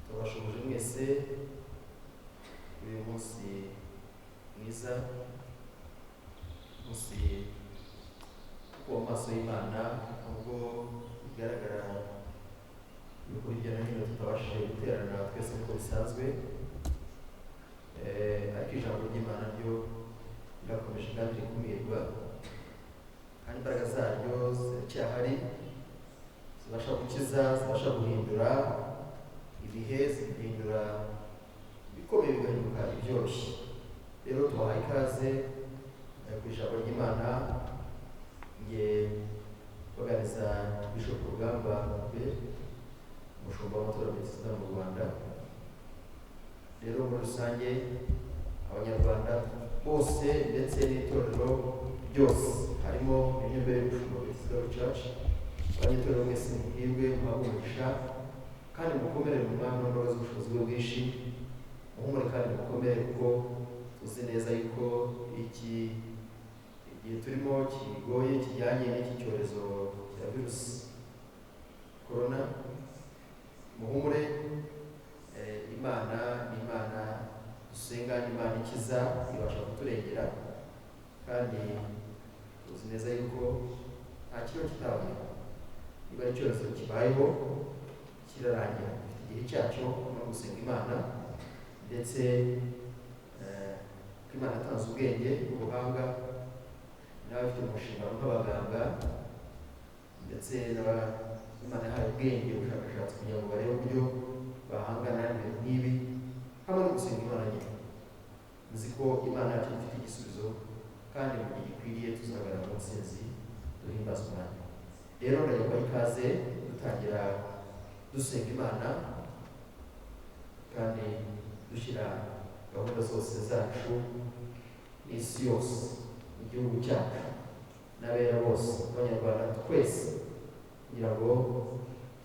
Turabashuhuje mwese uyu munsi mwiza, umunsi wo mu maso y'Imana, ubwo bigaragara yuko hirya no hino tutabashije guterana twese nk'uko bisanzwe, ariko ijambo ry'Imana ryo rirakomeje kandi rikumirwa, kandi imbaraga zaryo ziracyahari, zibasha gukiza, zibasha guhindura ibihe, zigahindura ibikomeye bigahinduka ibyoroshye. Rero tubahaye ikaze ku ijambo ry'Imana. Nge baganiza Bishop Rugamba Albert, umushumba w'amatorero Adventiste mu Rwanda. Rero muri rusange Abanyarwanda bose ndetse n'itorero ryose, harimo n'intebe y'umushumba Adventiste Church, abanyetorero mwese muhirwe, muhabwe umugisha kandi mukomere mu Mwami no mu z'ubushobozi bwe bwinshi. Muhumure kandi mukomere, kuko tuzi neza yuko iki igihe turimo kigoye kijyanye n'iki cyorezo cya virusi corona. Muhumure, Imana ni Imana dusenga, ni Imana ikiza, ibasha kuturengera, kandi tuzi neza yuko nta kibazo kitabayeho. Niba ari icyorezo kibayeho kirarangira, gifite igihe cyacyo no gusenga Imana, ndetse ko Imana yatanze ubwenge n'ubuhanga n'abafite umushinga nk'abaganga, ndetse Imana yahaye ubwenge ubushakashatsi kugira ngo barebe uburyo bahangana n'ibintu nk'ibi, hamwe no gusenga Imana nyine. Nzi ko Imana yacu ifite igisubizo, kandi mu gihe gikwiriye tuzagaragara mu ntsinzi, duhimbaze Umwami. Rero ndajya kubaha ikaze dutangira dusenga Imana kandi dushyira gahunda zose zacu n'isi yose, igihugu cyacu n'abera bose, Abanyarwanda twese, kugira ngo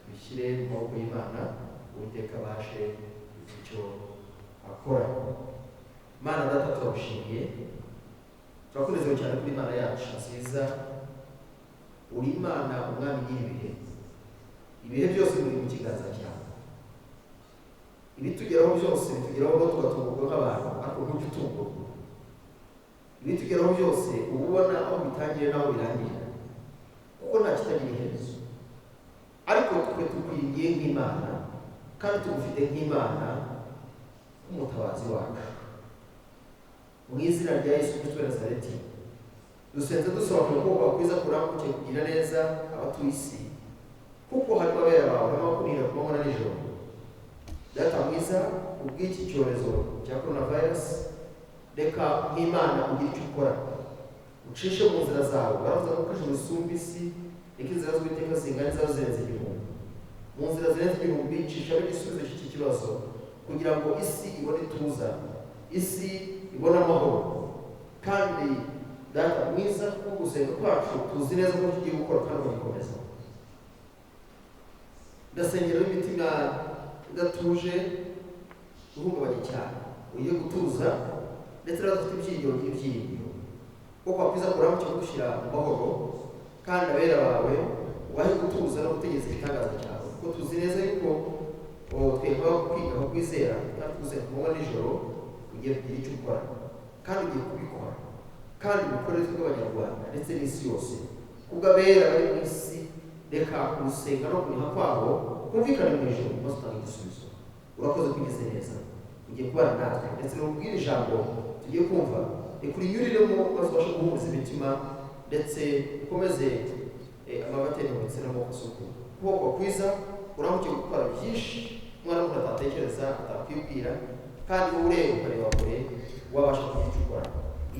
tubishyire mu maboko y'Imana, Uwiteka abashe kugira icyo akora. Mana Data, turagushimiye, turakunezerewe cyane kuri Imana yacu nziza. Uri Imana Umwami nyir'ibihe, ibihe byose biri mu kiganza cyawe. Ibitugeraho byose bitugeraho ngo tugatungurwa nk'abantu, ariko ntujya utungurwa. Ibitugeraho byose uba ubona aho bitangiriye n'aho birangirira, kuko nta kitagira iherezo. Ariko twe tukwiringiye nk'Imana, kandi tugufite nk'Imana nk'umutabazi wacu. Mu izina rya Yesu Kristo wa Nazareti, dusenze dusaba ko ukuboko kwiza kurambuke kugira neza abatuye isi, kuko harimo abera bawe barimo bakunira ku manywa na nijoro. Data mwiza, ubw'iki cyorezo cya coronavirus, reka nk'Imana ugire icyo ukora, ucishe mu nzira zawe. Baravuze ko ijuru risumba isi, reka inzira z'Uwiteka zingana izazo zirenze igihumbi. Mu nzira zirenze igihumbi cishamo igisubizo cy'iki kibazo, kugira ngo isi ibone ituza, isi ibone amahoro. Kandi Data mwiza, kuko gusenga kwacu tuzi neza ko tugiye gukora kandi ugakomeza. Ndasengera imitima idatuje, ihungabanye cyane, ugiye gutuza, ndetse n'abadafite ibyiringiro by'ibyiringiro, kuko wakwiza kuramutse kudushyira mu mahoro, kandi abera bawe ubahe gutuza no gutegereza igitangaza cyawe, kuko tuzi neza yuko twebwe kwiga aho kwizera kandi twizera ku manywa nijoro, ugiye kugira icyo ukora kandi ugiye kubikora, kandi ubikore twebwe Abanyarwanda ndetse n'isi yose. Kubwo abera bari mu isi, reka gusenga no kuniha kwabo kumvikane mu ijuru, maze utange igisubizo. Urakoze kugeze neza, ugiye kubana natwe, ndetse n'ubwira ijambo tugiye kumva, reka urinyuriremo maze ubashe guhumuriza imitima, ndetse ukomeze amabateri ndetse n'amaboko asuku. Ukuboko kwiza uramuke gukora byinshi umwana w'umuntu atatekereza, atakwibwira, kandi wowe ureba ukareba kure, wabasha kugira icyo ukora.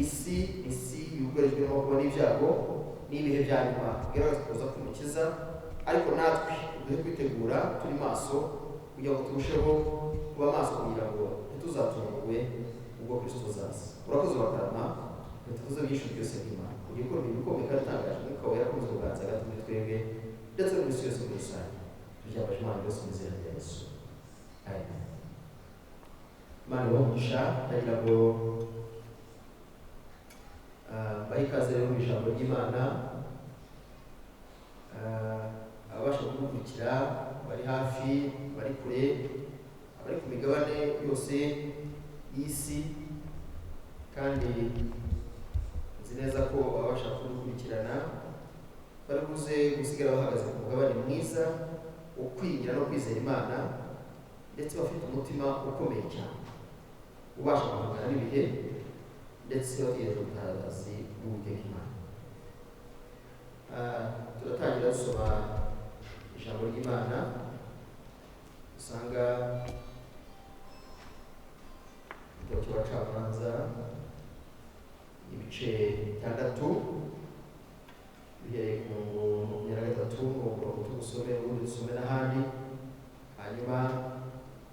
Isi isi yugarijwe n'amakuba n'ibyago n'ibihe bya nyuma bigaragaza kuza k'Umukiza, ariko natwe duhe kwitegura turi maso, kugira ngo turusheho kuba maso, kugira ngo ntituzatungurwe ubwo Kristo azaza. Urakoze bakarama, ntituvuze byinshi byose nk'Imana ugiye gukora ibintu bikomeye kandi utangaje. Umwuka Wera akomeza kuganza hagati muri twebwe ndetse no mu isi yose muri rusange. Tubyambaje Imana byose mu izina rya Yesu, amen. Imana ibahe umugisha. Ndagira ngo mbahe ikaze rero mu ijambo ry'Imana. Ababasha kudukurikira Abadukurikira bari hafi, bari kure, abari ku migabane yose y'isi, kandi nzi neza ko ababasha kudukurikirana bari buze gusigara bahagaze ku mugabane mwiza wo kwigira no kwizera Imana, ndetse bafite umutima ukomeye cyane ubasha guhangana n'ibihe, ndetse bategereje ubutabazi bw'Uwiteka Imana. Turatangira dusoma ijambo ry'Imana usanga mu gitabo cy'Abacamanza ibice 6, bihereye ku murongo 23, umurongo tugusome ubundi dusome n'ahandi. Hanyuma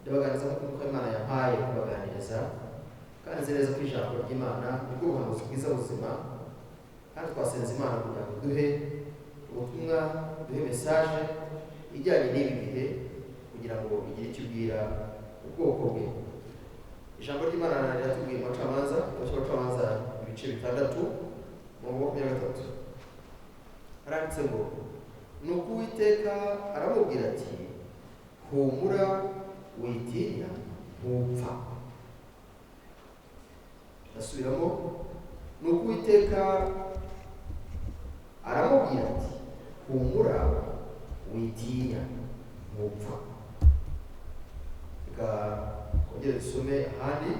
ndabaganiriza nk'uko Imana yampaye kubaganiriza, kandi nzi neza ko ijambo ry'Imana nibwo buhanuzi bwiza buzima, kandi twasenze Imana kugira ngo duhe ubutumwa, duhe message ijyanye n'ibi bihe, kugira ngo igire icyo ibwira ubwoko bwe. Ijambo ry'Imana riratubwiye mu Bacamanza, igitabo cy'Abacamanza ibice 6, umurongo wa 23, haranditse ngo: nuko Uwiteka aramubwira ati: humura, witinya, ntupfa. Ndasubiramo, nuko Uwiteka aramubwira ati: humura, witinya, ntupfa. Reka twongere dusome ahandi,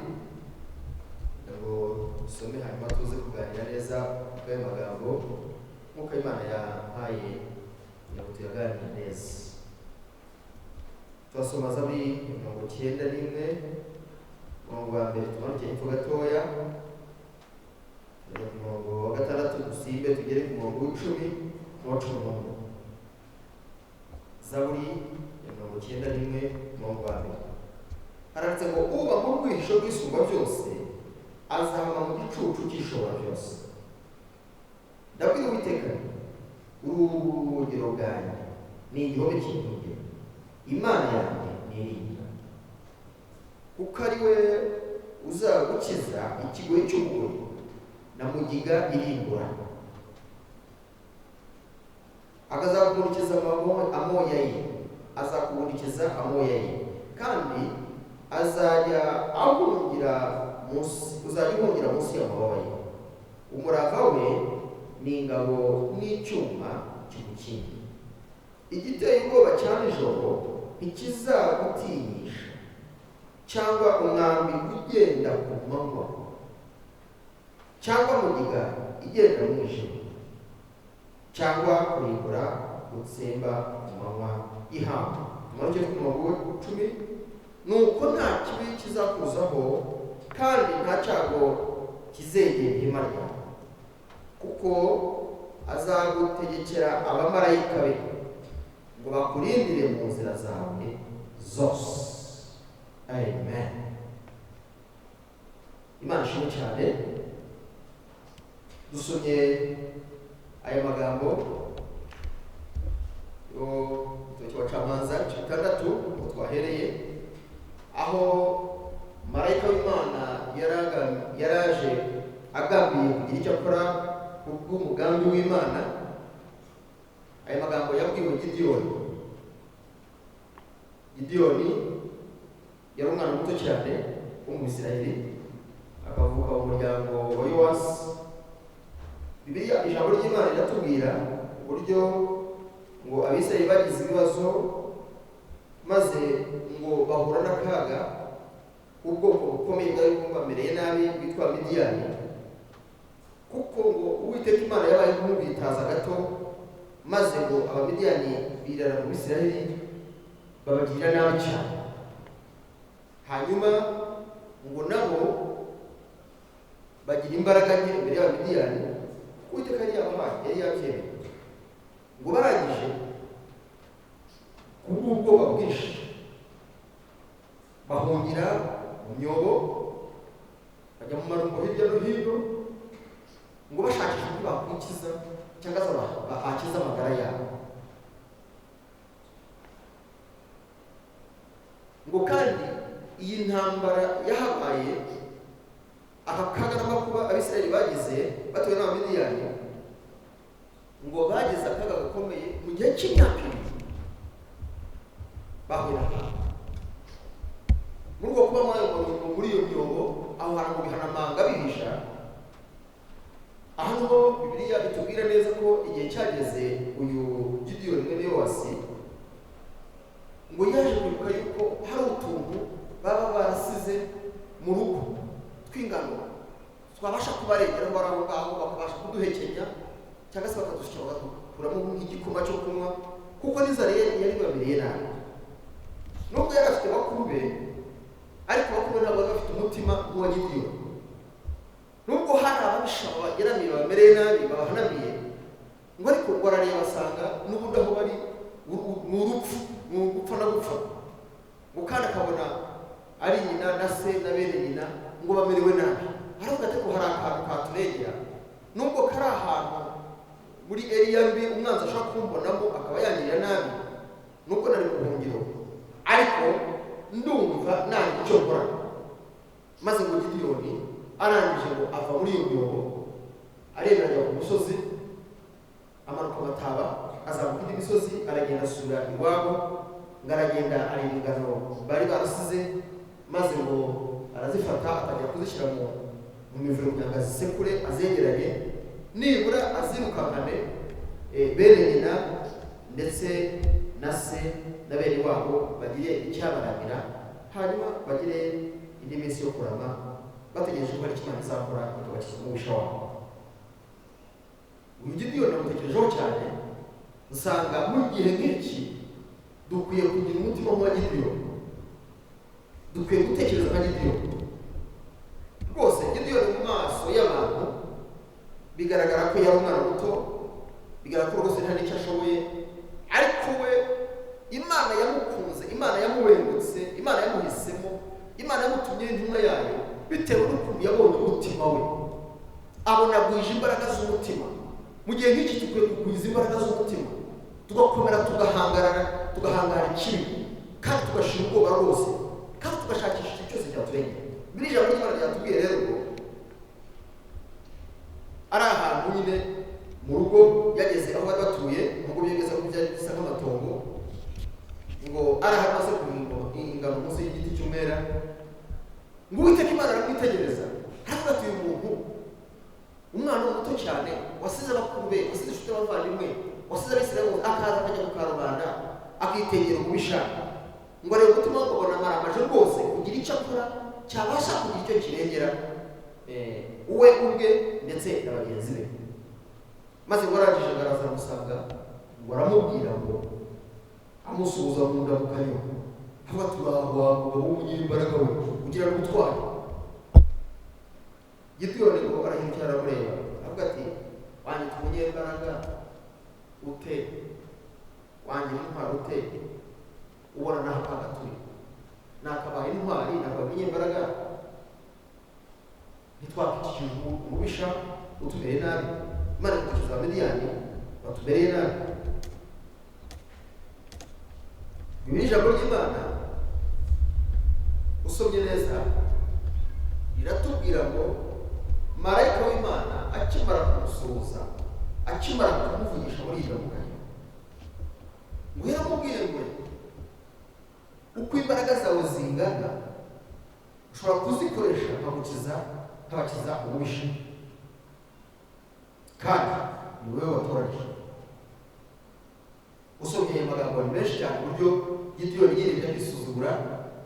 kugira ngo dusome hanyuma tuze kuganira neza kuri ayo magambo nk'uko Imana yampaye kugira ngo tuyaganire neza. Turasoma Zaburi 91, umurongo wa mbere, tumanuke hepfo gatoya, tugeze ku murongo wa 6, dusimbe tugere ku murongo w'icumi n'uwa 11. Zaburi ya 91, umurongo wa mbere, haranditse ngo: uba mu rwihisho rw'Isumba byose azahama mu gicucu cy'Ishobora byose. Ndabwira Uwiteka, uruhungiro bwanjye ni igihome cy'inkingi, Imana yanjye niringira, kuko ari we uzagukiza ikigoyi cy'umugoyi na mugiga irimbura, akazakubundikiza amoya ye, azakubundikiza amoya ye, kandi azajya ahungira munsi, uzajya uhungira munsi y'amababa ye. Umurava we ni ingabo n'icyuma kigukingira. Igiteye ubwoba cya nijoro ntikizagutinyisha, cyangwa umwambi ugenda ku manywa, cyangwa mugiga igenda mu mwijima, cyangwa kurimbura gutsemba ku manywa y'ihangu. Tumanuke ku murongo wa 10, nuko nta kibi kizakuzaho, kandi nta cyago kizegera ihema ryawe, kuko azagutegekera abamarayika be ngo bakurindire mu nzira zawe zose. Amen. Imana ishimwe cyane. Dusomye aya magambo yo mu gitabo cy'Abacamanza ibice 6, aho twahereye, aho marayika w'Imana yaraje agambiriye kugira icyo akora kubw'umugambi w'Imana. Aya magambo yabwiwe Gidiyoni. Gidiyoni yari umwana muto cyane wo mu Isirayeli, akavuka mu muryango wa Yowasi. Bibiliya, ijambo ry'Imana riratubwira uburyo ngo Abisirayeli bagize ibibazo, maze ngo bahura n'akaga k'ubwoko bukomeye bwari bubamereye nabi bwitwa Midiyani, kuko ngo Uwiteka Imana yabaye nk'ubitaza gato, maze ngo Abamidiyani birara mu Bisirayeli babagirira nabi cyane. Hanyuma ngo nabo bagira imbaraga nke imbere y'Abamidiyani, kuko Uwiteka yari yabahaye, yari yabyemeye. Ngo barangije kubw'ubwoba bwinshi bahungira mu myobo, bajya mu marumbo hirya no hino, ngo bashakishe uko bakwikiza cyangwa se bakiza amagara yabo. Ngo kandi iyi ntambara yahabaye, aka kaga n'amakuba Abisirayeli bagize batewe n'Abamidiyani, ngo bagize akaga gakomeye mu gihe cy'imyaka 2. Bahuye n'akaga muri ubwo kuba muri iyo myobo, aho hantu mu bihanamanga bihisha. Aha niho Bibiliya itubwira neza ko igihe cyageze uyu Gidiyoni mwene Yowasi ngo yaje kwibuka yuko hari utuntu baba barasize mu rugo tw'ingano twabasha kubarengera aho bari aho ngaho, bakabasha kuduhekenya cyangwa se bakadushyira bagakuramo nk'igikoma cyo kunywa, kuko n'inzara yari ibamereye nabi. Nubwo yari afite bakuru be, ariko bakuru be ntabwo bari bafite umutima nk'uwa Gidiyoni. Nubwo hari ababisha babageramiye, babamereye nabi, babahanamiye, ngo ariko ngo arareba asanga n'ubundi aho bari ni urupfu, ni ugupfa no gupfa. Ngo kandi akabona ari nyina na se na bene nyina ngo bamerewe nabi. Aravuga ati ko hari akantu katurengera, nubwo kari ahantu muri eriya mbi umwanzi ashobora kumbonamo akaba yangirira nabi, nubwo nari mu buhungiro, ariko ndumva nanjye icyo nkora. Maze ngo Gidiyoni arangije ngo ava muri iyo myobo, aremera ajya ku musozi, amanuka amataba, azamuka indi misozi, aragenda asura iwabo. Ngo aragenda areba ingano bari barasize, maze ngo arazifata atangira kuzishyira mu mivure kugira ngo azisekure, azegeranye, nibura azirukankane bene nyina ndetse na se na bene wabo bagire icyabaramira, hanyuma bagire indi minsi yo kurama bategereje ko hari icyo Imana izakora ikabakiza umubisha wabo. Uyu Gidiyoni namutekerejeho cyane, nsanga mu gihe nk'iki dukwiye kugira umutima nk'uwa Gidiyoni, dukwiye gutekereza nka Gidiyoni. Rwose Gidiyoni mu maso y'abantu bigaragara ko yari umwana muto, bigaragara ko rwose nta n'icyo ashoboye, ariko we Imana yamukunze, Imana yamubengutse, Imana yamuhisemo, Imana yamutumye intumwa yayo bitewe n'ukuntu yabonye umutima we, abonagwije imbaraga z'umutima. Mu gihe nk'iki dukwiye kugwiza imbaraga z'umutima, tugakomera, tugahangarana, tugahangara ikibi, kandi tugashira ubwoba rwose, kandi tugashakisha ikintu cyose cyaturengera. Biri ijambo ry'Imana ryatubwiye rero ngo ari ahantu nyine mu rugo yageze aho bari batuye, nubwo byageze aho byari bisa nk'amatongo, ngo ari ahantu hose ingano munsi y'igiti cy'umwera. Ngo Uwiteka Imana aramwitegereza, aravuga ati uyu muntu, umwana muto cyane wasize abakuru be, wasize inshuti n'abavandimwe, wasize Abisirayeli, akaza akajya ku karubanda akitegera umubisha, ngo arebe umutima we, ngo amaramaje rwose kugira icyo akora cyabasha kugira icyo kirengera uwe ubwe ndetse na bagenzi be. Maze ngo arangije ngo araza aramusanga, ngo aramubwira ngo amusuhuza mu ndamukanyo, avuga ati uraho wa mugabo w'umunyembaraga we, ugira n'ubutwari. Gidiyoni ngo arahindukira aramureba, avuga ati wanyita umunyembaraga ute, wangira intwari ute, ubona naho akaga turi, nakabaye intwari, nakabaye umunyembaraga, ntitwakikije umubisha utumereye nabi, Imana ikukiza Abamidiyani batumereye nabi. Bibiliya ijambo ry'Imana usomye neza riratubwira ngo marayika w'Imana akimara kumusuhuza, akimara kumuvugisha muri iyo ndamukanyo, ngo yaramubwiye ngo uko imbaraga zawe zingana ushobora kuzikoresha nkagukiza, nkabakiza umubisha, kandi ni wowe watoranije. Usomye aya magambo ni menshi cyane, uburyo Gidiyoni yirinda kwisuzugura,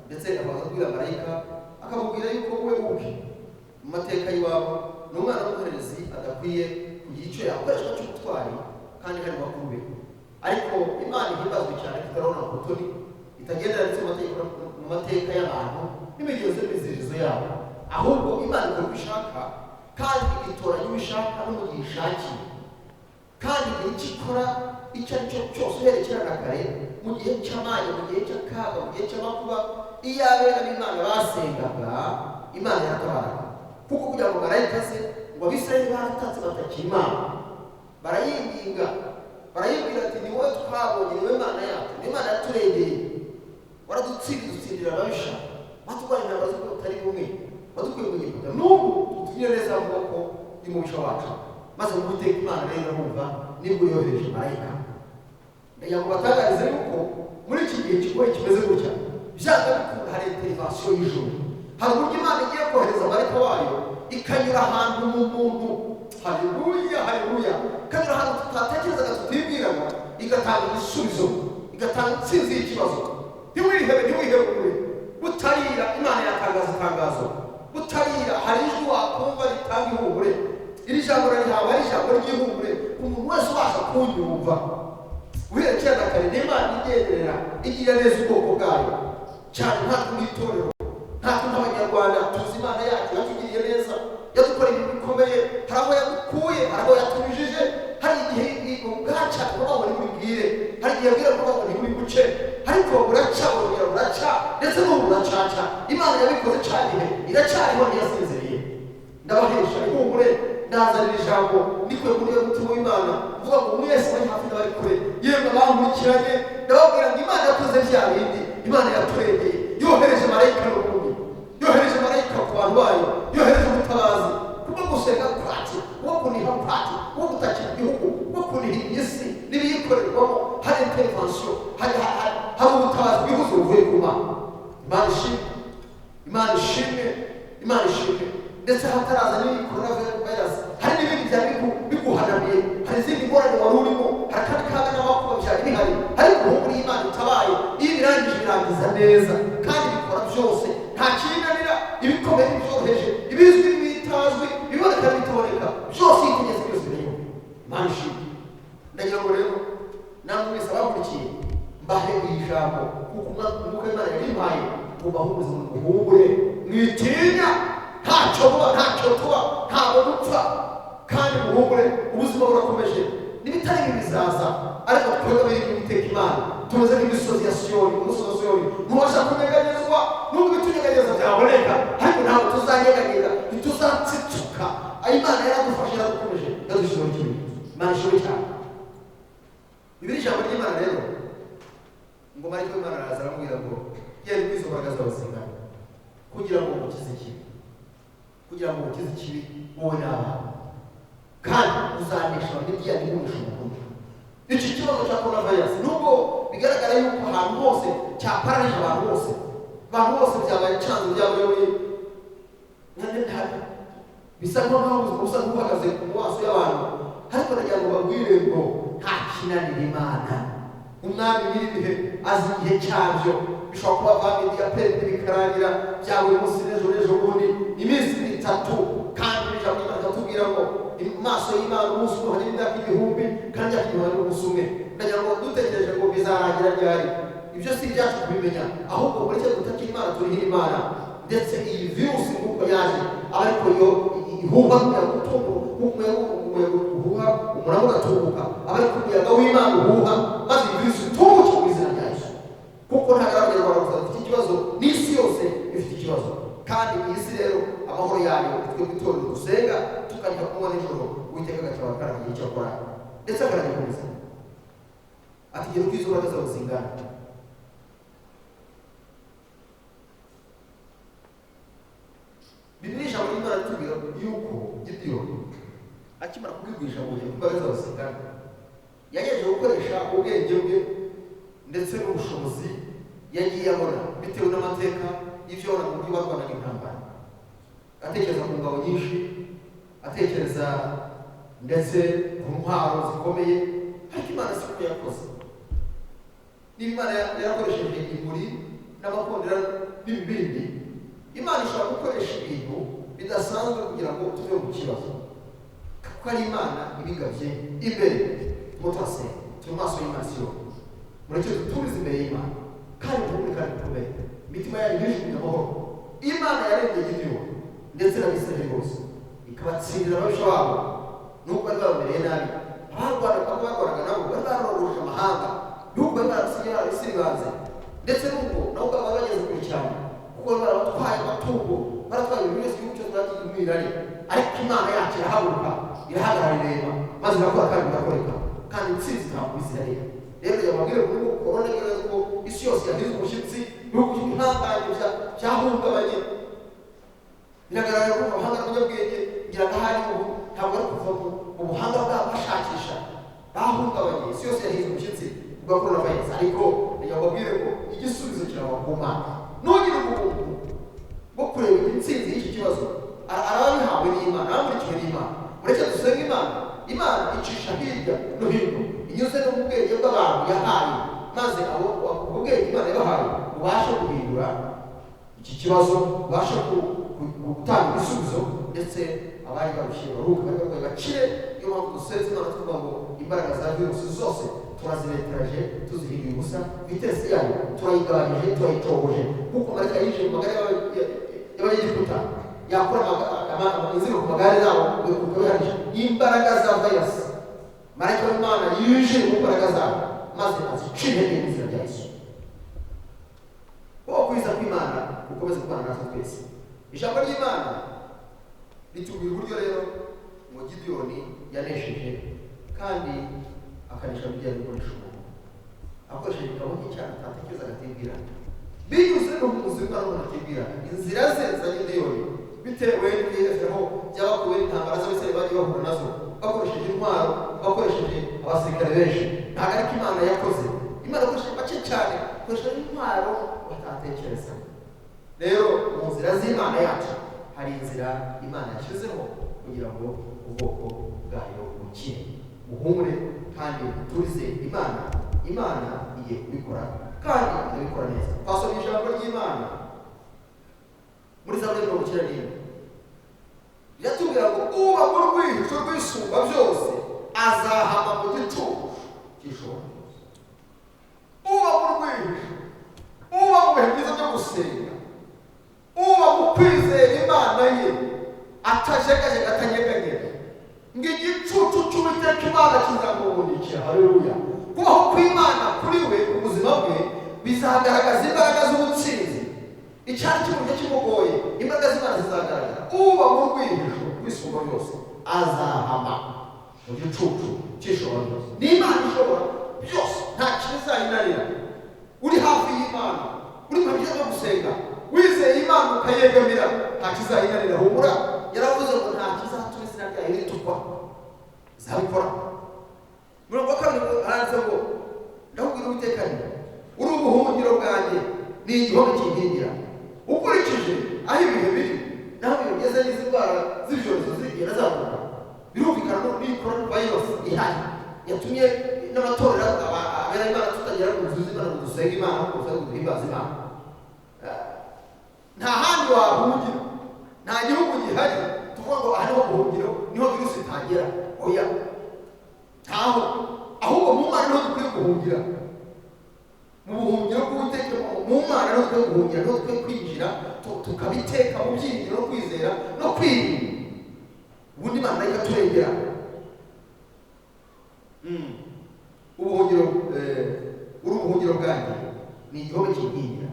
ndetse akaza kubwira marayika akamubwira yuko we ubwe mu mateka y'iwabo ni umwana w'umuhererezi, adakwiye kugira icyo yakoreshwa cy'ubutwari kandi hari bakuru be. Ariko Imana ihimbazwe cyane ko itarabona ubutoni, itagendera ndetse mu mateka y'abantu n'imigenzo n'imiziririzo yabo, ahubwo Imana ikora uko ishaka kandi itoranya uwo ishaka no mu gihe ishakiye, kandi igihe icyo ikora icyo ari cyo cyose uhereye kera na kare, mu gihe cy'amage, mu gihe cy'akaga, mu gihe cy'amakuba, iyo abera b'Imana basengaga, Imana yaratabaraga. Kuko kugira ngo marayika aze, ngo Abisirayeli baratatse batakira Imana, barayinginga, barayibwira ati ni wowe twabonye, ni wowe Mana yacu, ni Imana yaturengeye, waradutsindiye, dutsindira ababisha, watugwanye intambara z'ubwoko butari bumwe, wadukuye mu Egiputa, n'ubu utugirire neza mu maboko y'umubisha wacu. Maze mu Uwiteka Imana rero irabumva, nibwo yohereje marayika. Ndagira ngo batangarize yuko muri iki gihe gihe kigoye kimeze gutya, byanga bikunda hari intervention y'ijuru. Hari uburyo Imana igiye kohereza marayika wayo ikanyura ahantu mu muntu. Haleluya, haleluya. Ikanyura ahantu tutatekerezaga, tutibwiraga, igatanga igisubizo, igatanga intsinzi y'ikibazo. Ntiwihebe, ntiwihebe ukuri. Butarira Imana yatangaza itangazo. Butarira hari ijwi wakumva ritanga ihumure. Iri jambo rarihawe ari ijambo ry'ihumure umuntu wese ubasha kunyumva. Uhereye kera na kare n'Imana igenderera, igira neza ubwoko bwayo, cyane nkatwe mu itorero, nkatwe nk'Abanyarwanda tuzi Imana yacu yatugiriye neza, yadukoreye ibintu bikomeye. Hari aho yadukuye, hari aho yatubijije, hari igihe ubwaca kuvuga ngo ntibibwire, hari igihe abwira kuvuga ngo ntibibuce, ariko buraca, burongera buraca, ndetse n'ubu buracaca. Imana yabikoze cya gihe, iracyariho, ntiyasinziriye. Ndabahesha ihumure, ndazanira ijambo ndikuye muri uyu mutima w'Imana, mvuga ngo mwese bari hafi n'abari kure, yemwe abankurikiranye, ndababwira ngo Imana yakoze bya bindi, Imana yaturengeye, yohereje marayika n'ubundi, yohereje marayika ku bantu bayo, yohereje umutabazi kubwo gusenga kwacu, kubwo kuniha kwacu, kubwo gutakira igihugu, kubwo kuniha isi n'ibiyikorerwamo. Hari intervention, hari ubutabazi bwihuse buvuye ku Mana. Imana ishimwe, Imana ishimwe, Imana ishimwe. Ndetse hataraza n'iyi coronavirus, hari n'ibindi byari biguhanamiye, hari izindi ngorane wari urimo, hari akandi kaga n'amakuba byari bihari, ariko ubu muri Imana itabaye, iyo ibirangije birangiza neza kandi bikora byose, nta kinanira, ibikomeye n'ibyoroheje, ibizwi n'ibitazwi, ibiboneka n'ibitaboneka, byose yitegetse, byose biriho. Imana ishimwe. Ndagira ngo rero namwe mwese abakurikiye mbahe iri jambo, kuko umwuka w'Imana yarimpaye ngo mbahumurize, muhumure, mwitinya, ntacyo muba, ntacyo tuba, ntabwo dupfa, kandi muhumure, ubuzima burakomeje, n'ibitari ibi bizaza, ariko twebwe abiri Uwiteka Imana tumeze nk'imisozi ya Siyoni, umusozi wa Siyoni ntubasha kunyeganyezwa, nubwo ibitunyeganyeza byaboneka, ariko ntabwo tuzanyeganyega, ntituzatsitsuka. Imana yaradufashe, yaradukomeje, yadushyizeho ikimenyetso. Imana ishimwe cyane. Bibiri ijambo ry'Imana rero ngo marayika w'Imana araza aramubwira ngo genda ukwize imbaraga zawe zingana kugira ngo ukize ikibi, kugira ngo ukize ikibi wowe n'abantu, kandi uzanesha abamidiyani nk'umugisha mukuru. Iki kibazo cya coronavirus, nubwo bigaragara yuko ahantu hose cyapararije abantu bose, abantu bose byabaye cyanze, byabayoboye, bisa nk'aho ubuzima busa nk'ubuhagaze ku maso y'abantu, ariko ndagira ngo babwire ngo nta kinanira Imana. Umwami nyir'ibihe azi igihe cyabyo. Bishobora kuba vamidi ya peri bikarangira bya buri munsi n'ejo n'ejo bundi, iminsi itatu, kandi ijambo ry'Imana rikatubwira ngo maso y'Imana umunsi umwe hari imyaka igihumbi, kandi imyaka igihumbi n'umunsi umwe. Ndagira ngo dutekereje ngo bizarangira ryari, ibyo si ibyacu kubimenya, ahubwo muri cyo gutakira Imana turihira Imana. Ndetse iyi virusi nk'uko yaje ariko yo ihuha umuyaga utunguka, umuyaga uhuha umuraba ugatunguka, aba ariko umuyaga w'Imana uhuha, maze iyi virusi itunguke mu izina rya Yesu. Kuko ntabwo ari Abanyarwanda gusa bafite ikibazo, n'isi yose ifite ikibazo. Kandi iyi si rero amahoro yayo twe itorero dusenga tukajya kunywa nijoro, Uwiteka agatabara kandi akagira icyo akora, ndetse akanagikomeza. Ati genda ukwize imbaraga zawe zingana. Bibiri ijambo ry'Imana ritubwira yuko Gideyoni akimara kubwirwa ijambo ngo imbaraga zawe zingana, yagejeje gukoresha ubwenge bwe ndetse n'ubushobozi yagiye abona bitewe n'amateka y'ibyo yabona mu buryo barwanaga intambara, atekereza ku ngabo nyinshi, atekereza ndetse ku ntwaro zikomeye, ariko Imana si ko yakoze. Niba Imana yarakoresheje imuri n'amakondera n'ibibindi, Imana ishobora gukoresha ibintu bidasanzwe kugira ngo tuve mu kibazo, kuko ari Imana ibigabye imbere. Mutase turi maso y'Imana siyo, mureke duturize imbere y'Imana kandi duhumure kandi dukomere, imitima yanyu ntijugunye amahoro. Imana yarengeye Gideyoni ndetse n'Abisirayeli bose, ikabatsindira ababisha babo, nubwo bari babamereye nabi. Abarwanaga nabo bari barororoje amahanga, nubwo bari barasigaye barabisiribanze, ndetse nubwo nabo ubwabo bari bageze kure cyane, kuko bari barabatwaye amatungo, baratwaye ibintu byose, igihugu cyose bakigiye mu irari. Ariko Imana yacu irahaguruka, irahagarara, irema, maze irakora kandi irakoreka, kandi intsinzi itanga ku Bisirayeli. Rero yababwira ngo korona igaragaza ko isi yose yahize umushyitsi, ibihugu by'ibihangange byahungabanye. Biragaragara ko abahanga n'abanyabwenge ngira ngo ahari ubu ntabwo ari kuva mu buhanga bwabo bashakisha, bahungabanye, isi yose yahize umushyitsi kubwa coronavirus. Ariko reka mbabwire ngo Igisubizo kirava ku Mana. Nugira ubuntu bwo kureba intsinzi y'iki kibazo, araba bihawe n'Imana, abamurikiwe n'Imana. Mureke dusenge Imana. Imana icisha hirya no hino, inyuze no mu bwenge bw'abantu yahaye, maze abo ubwenge Imana yabahaye ubashe guhindura iki kibazo, ubashe gutanga ibisubizo, ndetse abari barushye baruhuke, bari barwaye bakire. Niyo mpamvu dusenze Imana tuvuga ngo imbaraga za virusi zose turazireteraje, tuzihinduye ubusa, vitesi yayo turayigabanyije, turayicogoje. Kuko marayika yinjiye mu magare y'Abanyegiputa, yakura inzigo ku magare yabo bihanije imbaraga za virusi. Marayika w'Imana yinjiye mu mbaraga zabo maze azica intege mu izina rya Yesu. Wowe kwiza kw'Imana ukomeze kubana natwe twese. Ijambo ry'Imana ritubwira uburyo rero ngo Gideyoni yanesheje kandi akanesha bijyanye no gukoresha umuntu akoresheje ingabo nke cyane atatekereza agatibwira, binyuze no mu buzima n'umuntu atibwira inzira ze za Gideyoni, bitewe n'ibihezweho byabakuwe n'intambara z'Abisirayeli bagiye bahura nazo, bakoresheje intwaro, bakoresheje abasirikare benshi. Ntabwo ariko Imana yakoze. Imana yakoresheje bake cyane, ikoresheje intwaro batatekereza. Rero mu nzira z'Imana yacu hari inzira Imana yashyizeho kugira ngo ubwoko bwayo bukire, buhumure kandi buturize Imana. Imana igiye kubikora kandi irabikora neza. Twasomye ijambo ry'Imana muri Zaburi 91, riratubwira ngo uba mu rwihisho rw'Isumba byose azahama mu gicucu cy'Ishobora byose. Uba mu rwihisho, uba mu bihe byiza byo gusenga, uba mu kwizera Imana ye atajegajega, atanyeganyega, ngo igicucu cy'Uwiteka Imana kizamubonikira. Haleluya! Kubaho kw'Imana kuri we ubuzima bwe bizagaragaza imbaraga z'ubutsinzi. Icyari cy'uburyo kimugoye, imbaraga z'Imana zizagaragara. Uba mu rwihisho rw'Isumba byose azahama mu gicucu cy'Ishobora byose. Ni Imana ishobora byose, nta kizayinanira. Uri hafi y'Imana, uri mu bihe byo gusenga, wizeye Imana ukayegamira, nta kizayinanira. Humura, yaravuze ngo nta kizatuma izina ryayo ritukwa, izabikora. Murongo wa kabiri handitse ngo ndakubwira Uwiteka nti uri ubuhungiro bwanjye, ni igihome kinkingira. Ukurikije aho ibihe biri naho ibihe bigeze n'izi ndwara z'ibyorezo zigenda zamuka, birumvikana n'iyi coronavirus ihari yatumye n'amatorero abera Imana tutagera mu nzu z'Imana ngo dusenge Imana, ngo duhimbaze Imana. Nta handi wahungira, nta gihugu gihari tuvuga ngo aha niho buhungiro, niho virusi itagera. Oya, ntaho. Ahubwo mu Mana niho dukwiye guhungira, mu buhungiro bw'Uwiteka. Mu Mana niho dukwiye guhungira, niho dukwiye kwinjira, tukabiteka mu byiringiro no kwizera no kwirinda, ubundi Imana nayo ikaturengera. Ubuhungiro, uri ubuhungiro bwanjye, ni igihome kinkingira.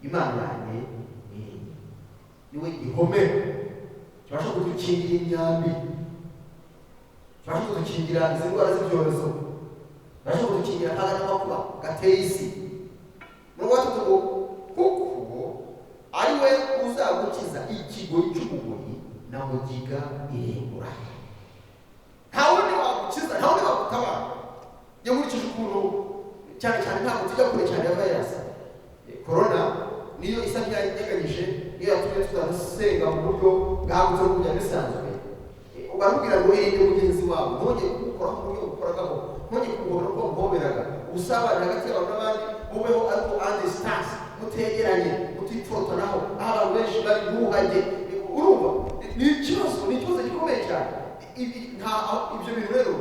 Imana yanjye niwe gihome kibasha kudukingira imyambi, kibasha kudukingira izi ndwara z'ibyorezo, kibasha kudukingira akaga n'amakuba gateye isi. Murongo wa gatatu ngo kuko ari we uzagukiza ikigoyi cy'umugoyi na mugiga irimbura. Nta wundi wagukiza, nta wundi wagutabara. Njye nkurikije ukuntu cyane cyane ntabwo tujya kure cyane ya virus corona, niyo isa nk'iyanyeganyije, niyo yatumye tutadusenga mu buryo bwagutse nk'uko byari bisanzwe. Barakubwira ngo irinde mugenzi wawe, ntongere kumukoraho mu buryo bukoragaho, ntongere kumuhobera uko wamuhoberaga. Ubusabane hagati y'abantu n'abandi bubeho ariko en distance, mutegeranye, mutipfotanaho, aho abantu benshi bari ntuhajye. Urumva ni ikibazo, ni ikibazo gikomeye cyane. Ibyo bintu rero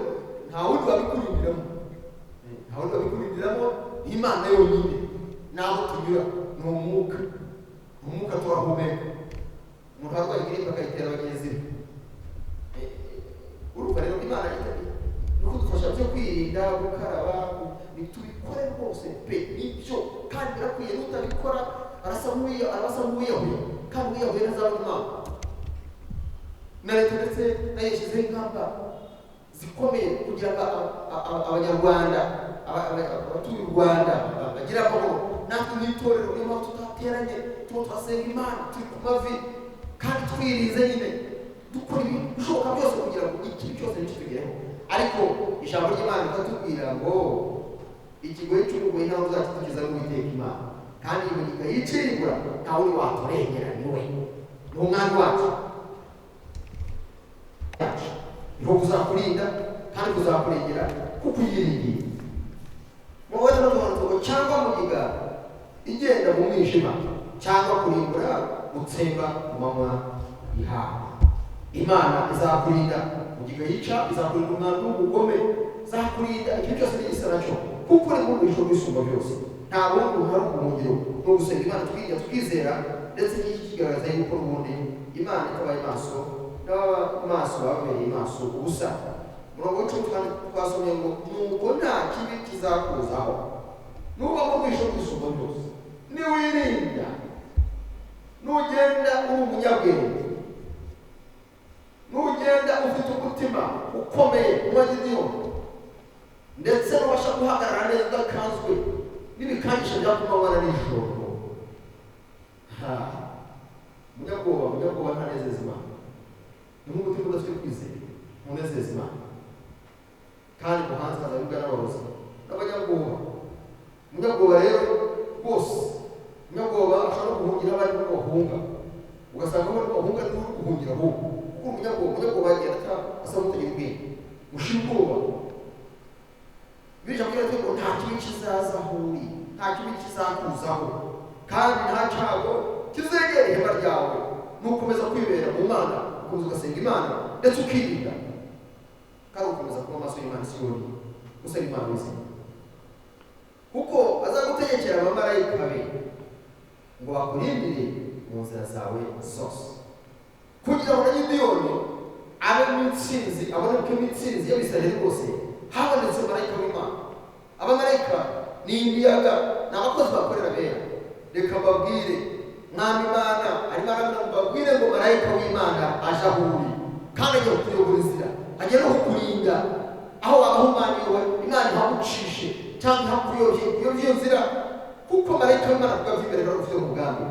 nta wundi wabikurindiramo, nta wundi wabikurindiramo, ni Imana yonyine. Naho tunyura ni umwuka, ni umwuka turahumeka. Umuntu arwaye grippe akayitera bagenzi be. Urumva rero Imana ni kudufasha byo kwirinda, gukaraba, tubikore rwose pe, nibyo kandi birakwiye. N'utabikora arasa nk'uwiyahuye, kandi uwiyahuye ntazabona Imana. Na leta ndetse nayo yashyizeho ingamba zikomeye kugira ngo Abanyarwanda, abatuye u Rwanda bagire amahoro. Natwe nk'itorero niyo mpamvu tutateranye, tuba turasenga Imana turi ku mavi kandi twirinze nyine, dukora ibishoboka byose kugira ngo ikibi cyose ntikitugereho. Ariko ijambo ry'Imana rikatubwira ngo ikigoyi cy'umugoyi ntawe uzakitukiza n'Uwiteka Imana. Kandi iyi mugiga yicirimbura nta wundi waturengera, ni we, ni umwami wacu. Niho kuzakurinda kandi kuzakurengera kuko uyiringiye. Mu gatandatu, cyangwa mugiga igenda mu mwijima, cyangwa kurimbura gutsemba mu manywa y'ihangu. Imana izakurinda mugiga yica, izakurinda umwami w'ubugome, izakurinda icyo cyose n'igisa nacyo, kuko uri mu rwisho rw'isumba byose. Nta bundi buhari ubuhungiro, ni ugusenga Imana twirinda twizera. Ndetse n'iki kigaragaza yuko n'ubundi Imana itabaye maso, n'ababa maso babereye maso ubusa. Umurongo w'icumi twasomye ngo nuko nta kibi kizakuzaho nuba mu rwisho rw'isumba byose, niwirinda, nugenda uri umunyabwenge, nugenda ufite umutima ukomeye nka Gideyoni, ndetse nubasha guhagarara neza udakanzwe n'ibikangisho bya kumanywa na nijoro. Umunyabwoba ntanezeza Imana, ni nk'umutima udafite kwizera ntunezeza Imana. Kandi muhanzi hazabibwa n'abarozi n'abanyabwoba. Umunyabwoba rero rwose, umunyabwoba ashobora guhungira abandi barimo bahunga, ugasanga barimo bahunga niwe uri guhungira ahubwo, kuko umunyabwoba agenda asa n'utagira ubwenge, ushira ubwoba. Bityo kubwira ngo nta kibi kizaza aho uri, nta kibi kizakuzaho, kandi nta cyago kizegera ihema ryawe. Nukomeza kwibera mu Mana, ukomeza ugasenga Imana ndetse ukirinda, kandi ukomeza kuba amaso y'Imana Siyoni, usenga Imana wese, kuko azagutegekera abamarayika be ngo bakurindire mu nzira zawe zose, kugira ngo na Gideyoni abe mu ntsinzi, aboneke mu ntsinzi y'Abisirayeli bose. Habonetse marayika w'Imana. Abamarayika ni imiyaga, ni abakozi bakorera bera. Reka mbabwire, Mwami Imana arimo arabwira ngo mbabwire ngo marayika w'Imana aje aho uri, kandi agiye kukuyobora inzira, agiye no kukurinda aho wabahumaniwe, Imana ihagucishe cyangwa ihakuyobye kuyobya iyo nzira, kuko marayika w'Imana avuga by'imbere kandi ufite umugambi.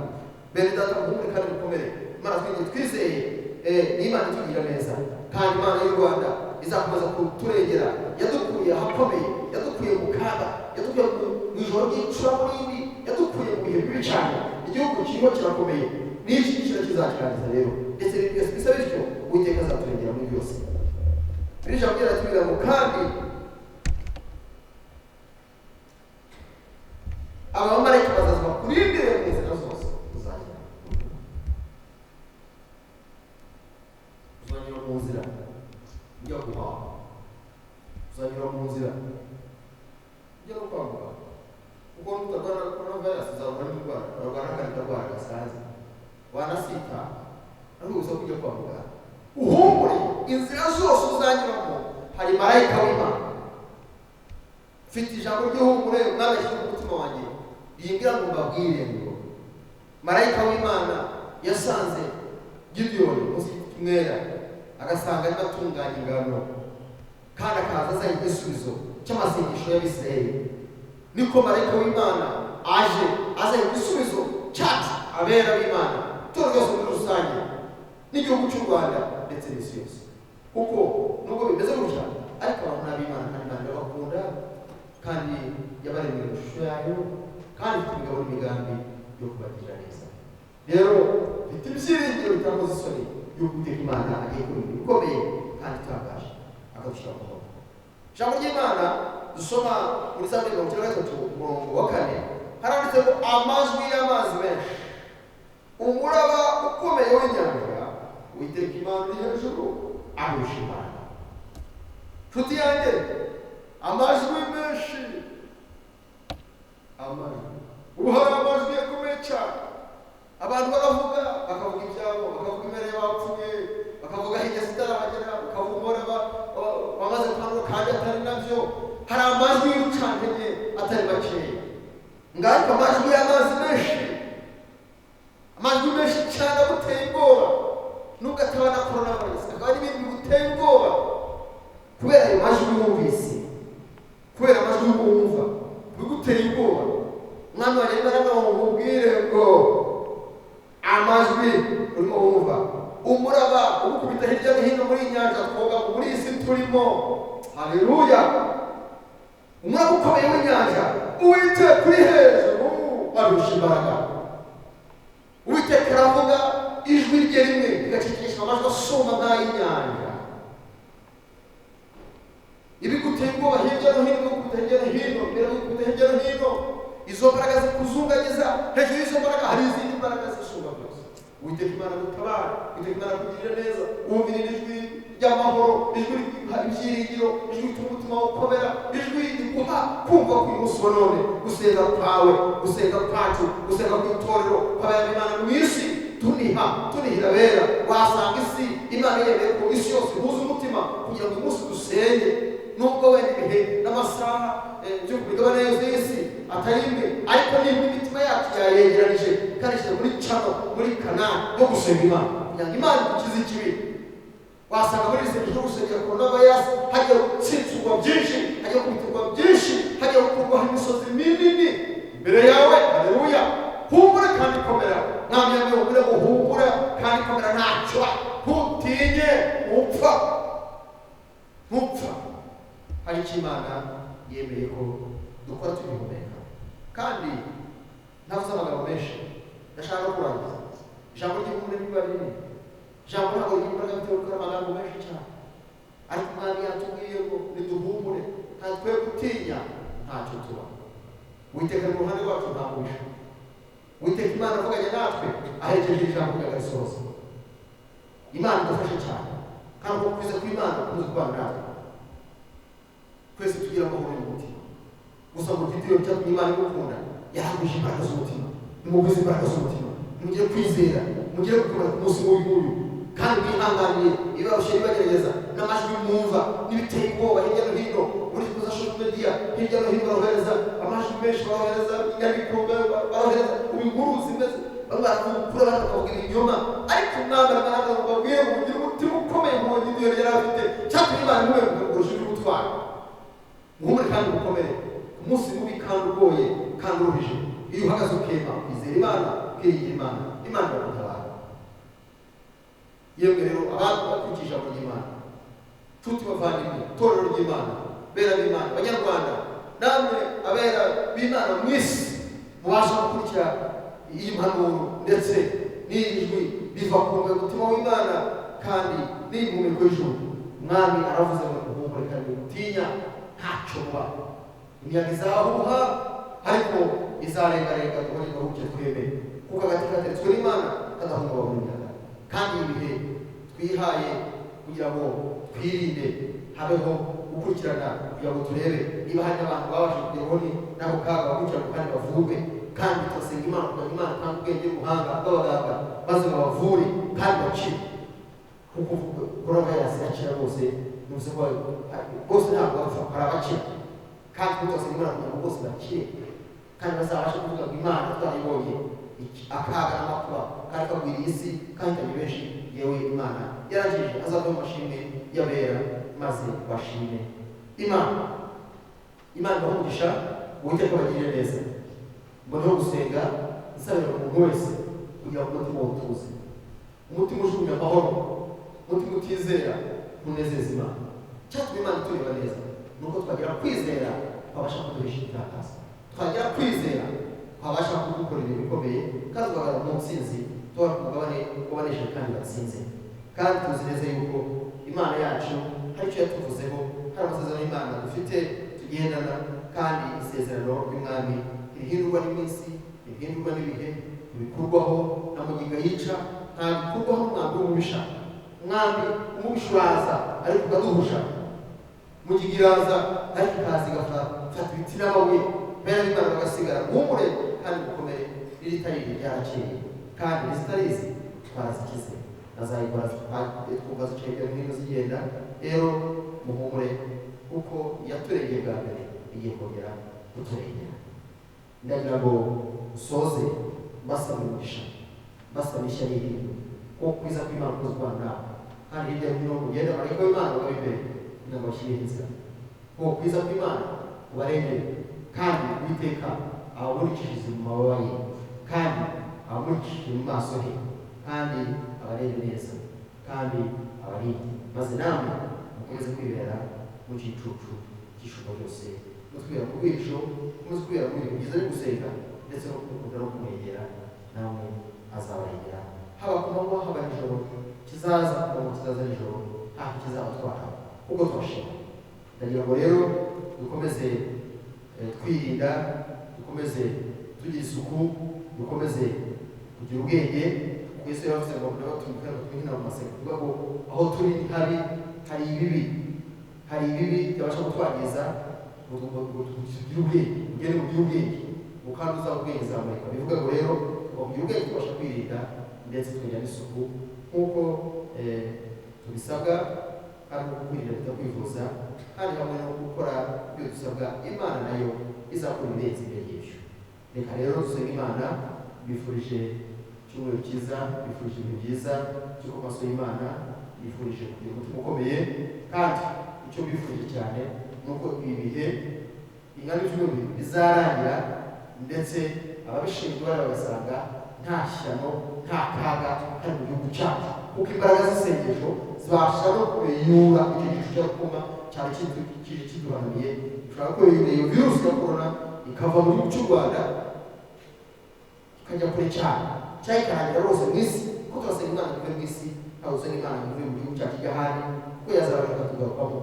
Bene data, muhumure kandi mukomere. Imana twinjiye twizeye, ni Imana itugirira neza, kandi Imana y'u Rwanda izakomeza kuturengera. Yadukuye ahakomeye, yadukuye mu kaga, yadukuye mu ijoro ry'icuraburindi, yadukuye mu bihe bibi cyane. Igihugu kirimo kirakomeye, n'iki kira kizakirangiza rero, ndetse ibintu byose bisa bityo Uwiteka azaturengera muri byose. Iri jambo riratubwira ngo kandi abamarayika bazaza bakurindire mu nzira zose uzanyura. Uzanyura mu nzira ujya guhaha, uzanyura mu nzira ujya no kwa muganga, kuko nutarwara korona virusi uzahura n'indwara, urarwara n'akandi karwara gasanzwe, wanasita ariko kujya kwa muganga. Uhumure, inzira zose uzanyuramo hari marayika w'Imana. Mfite ijambo ry'ihumure Umwami ashyize mu mutima wanjye, rimbwira ngo mbabwire ngo marayika w'Imana yasanze Gideyoni munsi y'igiti cy'umwela, agasanga arimo atunganya ingano, kandi akaza azanye igisubizo cy'amasengesho y'Abisirayeli. Niko marayika w'Imana aje azanye igisubizo cyacu abera b'Imana, itorero ryose muri rusange n'igihugu cy'u Rwanda ndetse n'isi yose. Kuko nubwo bimeze gutya, ariko abantu ni ab'Imana kandi Imana irabakunda, kandi yabaremye mu ishusho yayo, kandi ifite imigabo n'imigambi yo kubagirira neza. Rero mfite ibyiringiro bitakoze isoni y'uko Uwiteka Imana agiye gukora ibintu bikomeye kandi itangaje, akadushyira mu maboko. Ijambo ry'Imana dusoma muri Zaburi 93 umurongo wa 4, haranditse ngo amajwi y'amazi menshi, umuraba ukomeye w'inyanja, Uwiteka Imana uri hejuru arusha imbaraga. Nshuti yanjye, amajwi menshi, amajwi, ubu hari amajwi akomeye cyane. Abantu baravuga, bakavuga ibyabo, bakavuga imbere y'abapfuye, bakavuga hirya sitarabagera, bakavuga umubare bamaze kwandura kandi atari nabyo. Hari amajwi y'urucantege atari makeya. Ngaruka amajwi y'amazi menshi, amajwi menshi cyane aguteye ubwoba, nubwo ataba na korona virusi, akaba n'ibindi biguteye ubwoba kubera ayo majwi wumvise, kubera amajwi wumva biguteye ubwoba. Umwami wanjye arimo aravuga ngo nkubwire ngo amajwi urimo wumva, umuraba ugukubita hirya no hino muri iyi nyanja twoga, muri iyi si turimo. Haleluya! Umuraba ukomeye w'inyanja, Uwiteka uri hejuru arusha imbaraga. Uwiteka aravuga ijwi rye rimwe rigacecekesha amajwi asumba nk'ay'inyanja. Ibiguteye ubwoba hirya no hino, bigukubita hirya no hino, imbere bigukubita hirya no hino, izo mbaraga zikuzungagiza, hejuru y'izo mbaraga hari izindi mbaraga zisumba byose. Uwiteka Imana agutabare, Uwiteka Imana akugirire neza, wumvire ijwi ry'amahoro, ijwi riguha ibyiringiro, ijwi rituma umutima wawe ukomera, ijwi riguha kumva ko uyu munsi wa none gusenga kwawe, gusenga kwacu, gusenga kw'itorero kw'abera Imana mu isi, tuniha tunihira abera. Wasanga isi Imana yemeye ko isi yose ihuza umutima kugira ngo uyu munsi dusenge, nubwo wenda ibihe n'amasaha byo ku migabane yose y'isi atari imwe, ariko nibura imitima yacu yayegeranije kandi ishyize muri cano, muri kanali yo gusenga Imana kugira ngo Imana idukize ikibi. Wasanga muri iri sengesho ryo gusengera korona vayirasi hagiye gutsinsurwa byinshi, hagiye kubitirwa byinshi, hagiye gukurwaho imisozi minini imbere yawe. Haleluya! Humura kandi komera. Mwami yambaye humura ngo humura kandi komera, ntacyo, ntutinye, ntupfa, ntupfa. Hari icyo Imana yemeye ko dukora tugihumeka. Kandi ntavuze amagambo menshi, ndashaka no kurangiza. Ijambo ry'ihumure riba rinini, ijambo ntabwo rigira imbaraga bitewe n'uko ari amagambo menshi cyane, ariko Umwami yatubwiye ngo niduhumure kandi twe gutinya ntacyo tuba. Uwiteka ari mu ruhande rwacu, nta mubisha. Uwiteka Imana avuganye natwe aherekeje ijambo kugira ngo arisohoze. Imana idufashe cyane, kandi uko kwiza kw'Imana gukomeze kubana natwe twese, tugira amahoro y'umutima. Gusa ngo Gideon cyatumye Imana imukunda, yaragwije imbaraga z'umutima. Nimugwize imbaraga z'umutima, mugire kwizera, mugire gukomera ku munsi nk'uyu nguyu, kandi mwihanganire ibibarushye bibagerageza n'amajwi mwumva n'ibiteye ubwoba hirya no hino muri za social media. Hirya no hino barohereza amajwi menshi, barohereza inyandiko, barohereza inkuru zimeze, bamwe baravuga ukuri, abandi bakavuga ibinyoma. Ariko Umwami aragaragaza ngo babwire ngo mugire umutima ukomeye nk'uwo Gideon yari afite, cyatumye Imana imuhemba kurusha ijwi gutwara. Muhumure kandi mukomere ku munsi mubi kandi ugoye kandi uruhije. Iyo uhagaze ukema, ukizera Imana, ukiringira Imana, Imana iragutabara. Yemwe rero abantu bakurikije ijambo ry'Imana, nshuti bavandimwe, itorero ry'Imana, bera b'Imana, banyarwanda, namwe abera b'Imana mu isi, mubasha gukurikira iyi mpanuro ndetse n'iri jwi riva ku mutima w'Imana kandi n'iyi mpumeko y'ijuru. Umwami aravuze ngo muhumure kandi mutinya ntacyo muba. Imiyaga izahuha ariko izarengarenga duhore duhuke twemere, kuko agati kateretswe n'Imana kadahungabanywa n'imiyaga. Kandi ibihe twihaye kugira ngo twirinde, habeho gukurikirana kugira ngo turebe niba hari n'abantu babashije kugeraho n'ako kaga, bakurikirana kandi bavurwe. Kandi turasenga Imana kugira ngo Imana itange ubwenge n'ubuhanga bw'abaganga maze babavure kandi bakire, kuko korona virusi irakira bose. Bivuze ko bose ntabwo bapfa, hari abakira. Kandi turasenga Imana kugira ngo bose bakire kandi bazabashe kuvuga ngo Imana twarayibonye, akaga n'amakuba kandi kagwiriye isi kahitanye benshi, yewe Imana yarangije azava mu mashimwe y'abera maze bashime Imana. Imana ibahe umugisha, Uwiteka abagirire neza. Mboneho gusenga nsabira umuntu wese kugira ngo umutima utuze, umutima ujugunya amahoro, umutima utizera ntunezeze Imana. Cyatumye Imana itureba neza ni uko twagira kwizera twabasha kuduhisha itakaza, twagira kwizera twabasha kudukorera ibikomeye, kandi tugahagarara mu ntsinzi, tuba ku mugabane w'abanesheje kandi batsinze. Kandi tuzi neza yuko Imana yacu hari icyo yatuvuzeho, hari amasezerano y'Imana dufite tugendana, kandi isezerano ry'Umwami ntirihindurwa n'iminsi, ntirihindurwa n'ibihe, ntibikurwaho na mugiga yica, nta bikurwaho n'umwambi w'umubisha. Umwambi umubisha uraza ariko ukaduhusha, mugiga iraza ariko ikaza igafata ibiti n'amabuye, bene b'Imana bagasigara. Muhumure kandi mukomere, n'iritari ryarakeye kandi n'izitarizi twarazikize, nazayikora twumva zica hirya no hino zigenda. Rero muhumure, kuko yaturengeye bwa mbere igiye kongera kuturengera. Ndagira ngo usoze mbasaba umugisha, mbasaba ishya n'ihirwe, kuko kwiza kw'Imana kuzi kubana nawe, kandi hirya no hino mugenda marayika w'Imana bakaba imbere kugira ngo bashyire inzira, kuko kwiza kw'Imana kubarengere, kandi Uwiteka abamurikishije mu mababa ye, kandi abamurikishije mu maso he, kandi abarebe neza, kandi abarinde, maze namwe mukomeze kwibera mu gicucu cy'ishuko byose, mutwibera mu rwihisho, mukomeze kwibera mu bihe byiza byo gusenga. ndetse no kumukunda no kumwegera, namwe azabarengera haba ku manywa haba nijoro. Kizaza ku manywa, kizaza nijoro, nta kizabatwara kuko turashima. Ndagira ngo rero dukomeze twirinda, dukomeze tugira isuku, dukomeze kugira ubwenge. Kuko Yesu yaravuze ngo n'abatumvikana twihina mu masengesho, kuvuga ngo aho turi ni habi, hari ibibi, hari ibibi byabasha kutwangiza, ngo tugire ubwenge, ugende mugire ubwenge, ngo kandi uzaba ubwenge zamurika. Bivuga ngo rero kugira ubwenge tubasha kwirinda ndetse tukagira n'isuku nk'uko tubisabwa, kandi no kwirinda bita kwivuza, kandi hamwe no gukora ibyo dusabwa, Imana nayo izakora ibirenze imbere y'ibyo. Reka rero dusenge Imana. Mbifurije icyumweru cyiza, mbifurije ibihe byiza byo ku maso y'Imana, mbifurije kugira umutima ukomeye, kandi icyo mbifurije cyane ni uko ibi bihe bingana ibyumweru bizarangira, ndetse ababishinzwe bari bagasanga nta shyano, nta kaga kari mu gihugu cyacu, kuko imbaraga z'isengesho zibasha no kubiyura icyo gicu cya kuma cyane kije kiduhanuriye, bishobora kwiyura iyo virusi ya korona ikava mu gihugu cy'u Rwanda ikajya kure cyane, cyangwa ikarangira rwose mu isi, kuko turasenga Imana ive mu isi, ntabwo dusenga Imana ive mu gihugu cyacu ijya ahandi, kuko yazabasha kutugarukamo.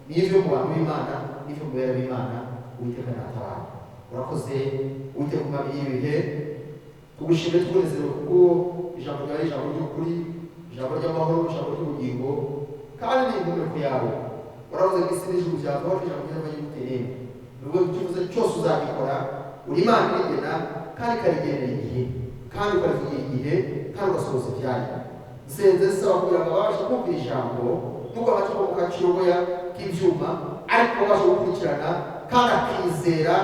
N'ibyo mu bantu b'Imana, n'ibyo mu bera b'Imana, Uwiteka natabara. Urakoze Uwiteka Umwami y'ibihe, tugushime tukunezerewe kuko ijambo ryawe ari ijambo ry'ukuri, ijambo ry'amahoro, ijambo ry'ubugingo, kandi ni impumeko yawe. Waravuze ngo isi n'ijuru byavaho, ijambo ryawe ry'ubuterere. Nubwo icyo uvuze cyose uzagikora, uri Imana irigena kandi ikarigenera igihe, kandi ukarivugira igihe, kandi ugasohoza ibyayo. Nsenze nsaba kugira ngo ababashe kumvira ijambo, nubwo agace ko mu kacirogoya k'ibyuma, ariko babashe gukurikirana kandi akizera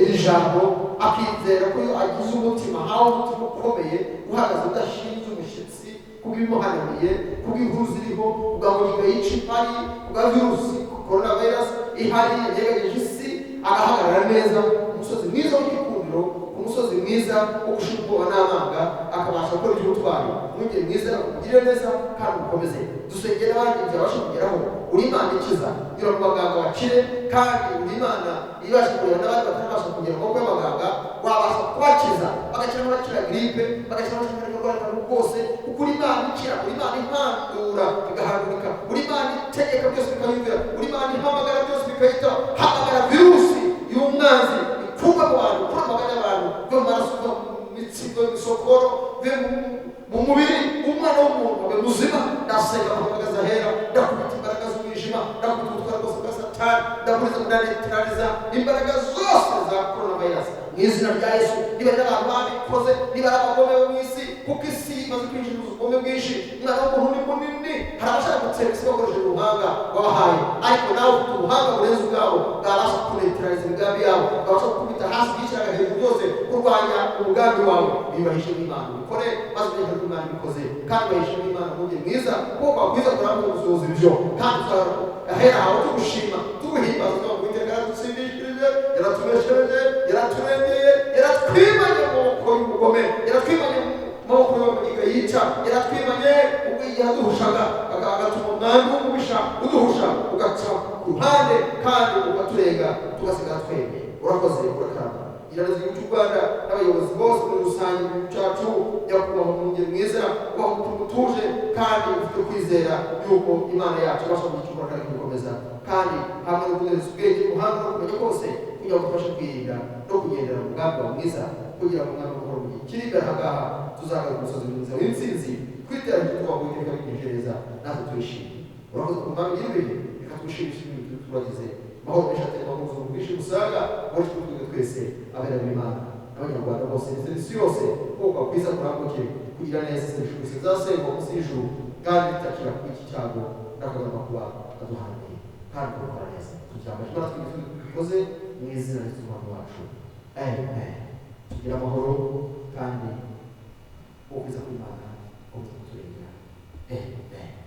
iri jambo, akizera ko iyo agize umutima, hawe umutima ukomeye uhagaze udashinze umushyitsi kubw'ibimuhanuriye, kubw'inkuru ziriho, kubwa mugiga yica ihari, kubwa virusi coronavirus ihari yegereje isi, agahagarara neza ku musozi mwiza w'igikundiro, ku musozi mwiza wo gushira ubwoba n'amanga, akabasha gukora iby'ubutwari. Mwungeri mwiza akugirire neza kandi ukomeze. Dusengere n'abandi byabasha kugeraho. Uri Imana ikiza, kugira ngo abaganga bakire, kandi uri Imana ibasha kureba n'abandi batabasha kugera mu maboko y'abaganga, wabasha kubakiza, bagakira n'abakira gripe, bagakira n'abakira indwara bwose, kuko uri Imana ikira, uri Imana ihandura igahandurika, uri Imana itegeka byose bikayumvira, uri Imana ihamagara byose bikayita. Hamagara virusi y'umwanzi ikurwa mu bantu, ikura amagara y'abantu, ive mu maraso, ive mu mitsi, ive mu misokoro, ive mu mubiri w'umwana w'umuntu abe muzima. Ndasenga mpagaze ahera, ndakubita imbaraga z'umwijima, ndakubita ubutware bwose bwa Satani, ndakuriza, ndanetraliza imbaraga zose za coronavirus mu izina rya Yesu. Niba ari abantu babikoze, niba ari abagome bo mu isi, kuko isi imaze kwinjira mu bugome bwinshi, umwana w'umuntu ni munini, hari abashaka gutsemba isi bakoresheje ubuhanga wabahaye, ariko nawe ufite ubuhanga burenze ubwabo, bwabasha kunetraliza imigambi yabo, bwabasha gukubita hasi bwishyiraga hejuru byose kurwanya umugambi wawe. Bibahishe n'Imana ubikore, maze umenye ko Imana ibikoze, kandi ubahishe n'Imana umwungeri mwiza, kuko wakwiza kurambura ubusohoza ibyo, kandi ahera aho tugushima, tuguhimbaza, tuvuga ngo Uwiteka yaradutsindishirije, yaratumeshereje, yaraturengeye, yaratwimanye mu maboko y'ubugome, yaratwimanye mu maboko y'abamiga yica, yaratwimanye ubwo yaduhushaga, agatuma umwami w'umubisha uduhusha, ugaca ku ruhande kandi ukaturenga, tugasigara twemye. Urakoze, urakarama. Iraruzi igihugu cy'u Rwanda n'abayobozi bose muri rusange igihugu cyacu, nyakubahwa umwungeri mwiza, ubaha umutima utuje kandi ufite kwizera yuko Imana yacu ibasha kugira icyo ikora kandi ikabikomeza, kandi hamwe no kugereza ubwenge, ubuhanga no kumenya kose, kugira ngo tubashe kwirinda no kugendera mu mugambi wawe mwiza, kugira ngo umwami w'amahoro mu gihe kiri imbere aha ngaha tuzagaruka umusozi mwiza w'intsinzi, twiterane tuba mu Uwiteka binejereza, natwe turishimye. Urakoze ku mwami nyir'ibihe, reka twishime ibintu turagize. Mahoro menshi aterwa mu buzima bwinshi busaga, muri twe twese abera b'Imana n'abanyarwanda bose ndetse n'isi yose, kuko kwakwiza kurambuke kugira neza isengesho gusa zasengwa munsi y'ijuru, kandi ritakira kuri iki cyago n'akagama kuba aduhaniye, kandi kubikora neza. Tubyambaje Imana twibikoze mu izina ry'Umwami wacu, amen. Tugire amahoro kandi ukwiza kw'Imana gukomeza kuturengera, amen.